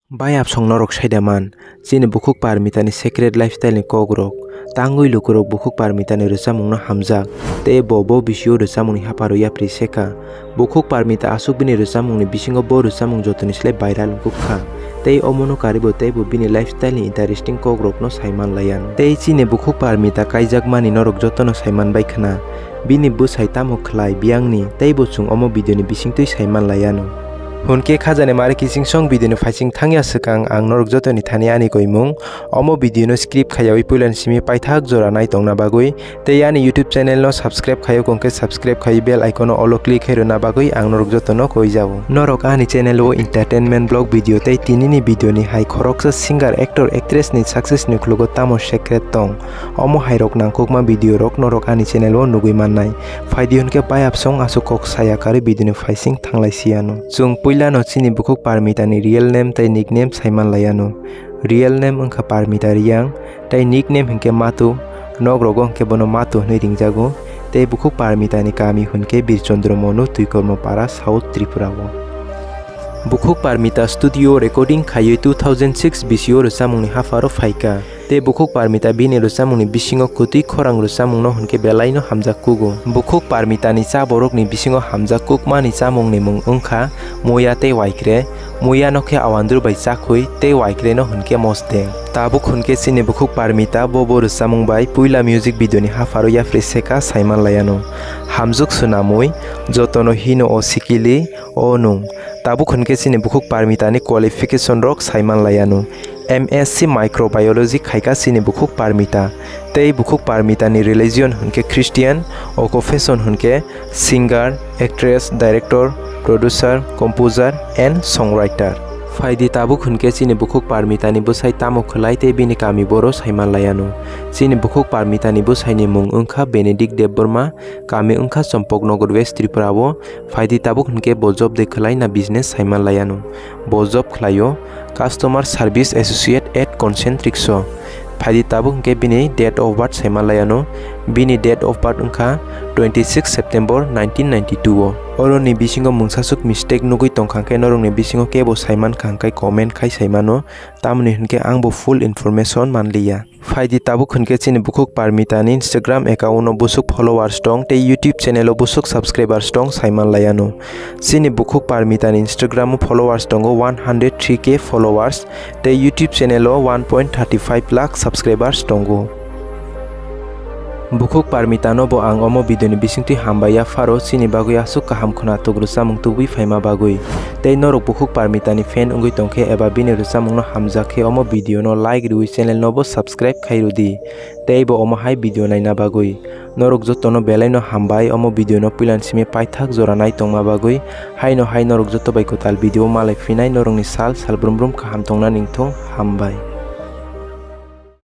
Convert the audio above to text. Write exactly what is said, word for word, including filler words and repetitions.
Bai absong norok saida man, chini bukhuk Parmita ni secret lifestyle ni kok rok, tangwi lukurok bukhuk Parmita ni rwchapmung no hamjak, tei bo bo bisio rwchapmung ni hapharo yapri se kha. Bukhuk Parmita aswk bini rwchapmung ni bisingo bo rwchapmung jotoni slai viral wngkuk kha, tei omono karwi bo teibo bini lifestyle ni interesting kok rok no sai man lai ya. Tei chini bukhuk Parmita kaijak mani norok jotono sai man bai khna. Bini bwsai tamo khlai biyangni, teibo chwng omo video ni bisingtwi sai man lai ya no. Hwnkhe khajani mari kiching song video ni phaising thangya swkang ang norok jotoni thani ani koimung. Omo video no skip khaiyawi puilani simi paithak jora nai tongna bagwi, tei ani YouTube channel no subscribe khaiyo kongkhe subscribe khaiwi bell icon no olo click khairwna bagwi ang norok jotono koijago. Norok ani channel o entertainment vlog video tei tinini video ni hai khoroksa singer, actor, actress ni success ni khulugo tamo secret tong? Omo hai rok nangkukma video rok norok ani channel o nugwi mannai. Phaidi hwnkhe bai absong aswk kok saya karwi video ni phaising thanglai si ano. Chwng puila no chini bukhuk Parmita ni real name tei nickname sai man lai ano. Real name wngkha Parmita Riyang, tei nickname hwnkhe Matu, nok rogo hwnkhe bono Matu hwnwi ringjago, tei bukhuk Parmita ni kami hwnkhe Birchandra Monu, Twikormo Para, South Tripura o. Bukhuk Parmita studio recording khaiwi two thousand six bisio rwchapmung ni hapharo phaikha, tei bukhuk Parmita bini rwchapmung ni bisingo kwtwi khorang rwchapmung no hwnkhe belai no hamjak kugo. Bukhuk Parmita ni cha borok ni bisingo hamjak kukma ni chamung ni mung wngkha muya tei waikre. Muya no khe awandru bai chakhwi tei waikre no hwnkhe mosdeng. Tabuk hwnkhe chini bukhuk Parmita bo bo rwchapmung bai puila music video ni hapharo yapri se kha sai man lai ano. Hamjwk swnamwi jotono hino o sikili o nung. Tabuk hwnkhe chini bukhuk Parmita ni qualification rok sai man lai ano. M S C Microbiology khaikha chini bukhuk Parmita. Tei bukhuk Parmita ni religion hwnkhe Christian, occupation hwnkhe singer, actress, director, producer, composer and songwriter. Phaidi tabuk hwnkhe chini bukhuk Parmita ni bwsai tamo khwlai tei bini kami boro sai man lai ano. Chini bukhuk Parmita ni bwsai ni mung wngkha Benedict Debbarma, kami wngkha Champaknagar, West Tripura o. Phaidi tabuk hwnkhe bo job de khwlai na business sai man lai ano. Bo job khlaio Customer Service Associate at Concentrics o. Phaidi tabuk hwnkhe bini date of birth sai man lai ano. Bini date of birth wngkha twenty six September nineteen ninety two o. Oroni bisingo mungsaswk mistake nugwi tongkha hwnkhe norokni bisingo kebo sai mankha hwnkhe comment khai sai mano, tamoni hwnkhe ang bo full information man liya. Phaidi tabuk hwnkhe chini bukhuk Parmita ni Instagram account o busuk followers tong tei YouTube channel o busuk subscribers tong sai man lai ano. Chini bukhuk Parmita ni Instagram o followers tongo one hundred three K followers tei YouTube channel o one point thirty five lakh subscribers tongo. Bukhuk Parmita no bo ang omo video ni bisingtwi hambai ya pharo chini bagwi aswk kaham khwnathok rwchapmung tubui phaima bagwi. Tei norok bukhuk Parmita ni fan wngwi tongkhe eba bini rwchapmung no hamjak khe omo video no like rwui channel no bo subscribe khai rwdi. Tei bo omo hai video naina bagwi. Norok jotono belai no hambai omo video no puilani simi paithak jora nai tongma bagwi. Haino hai norok joto bai kwtal video malai phinai norokni sal sal brum brum kaham tongna ningthung, hambai.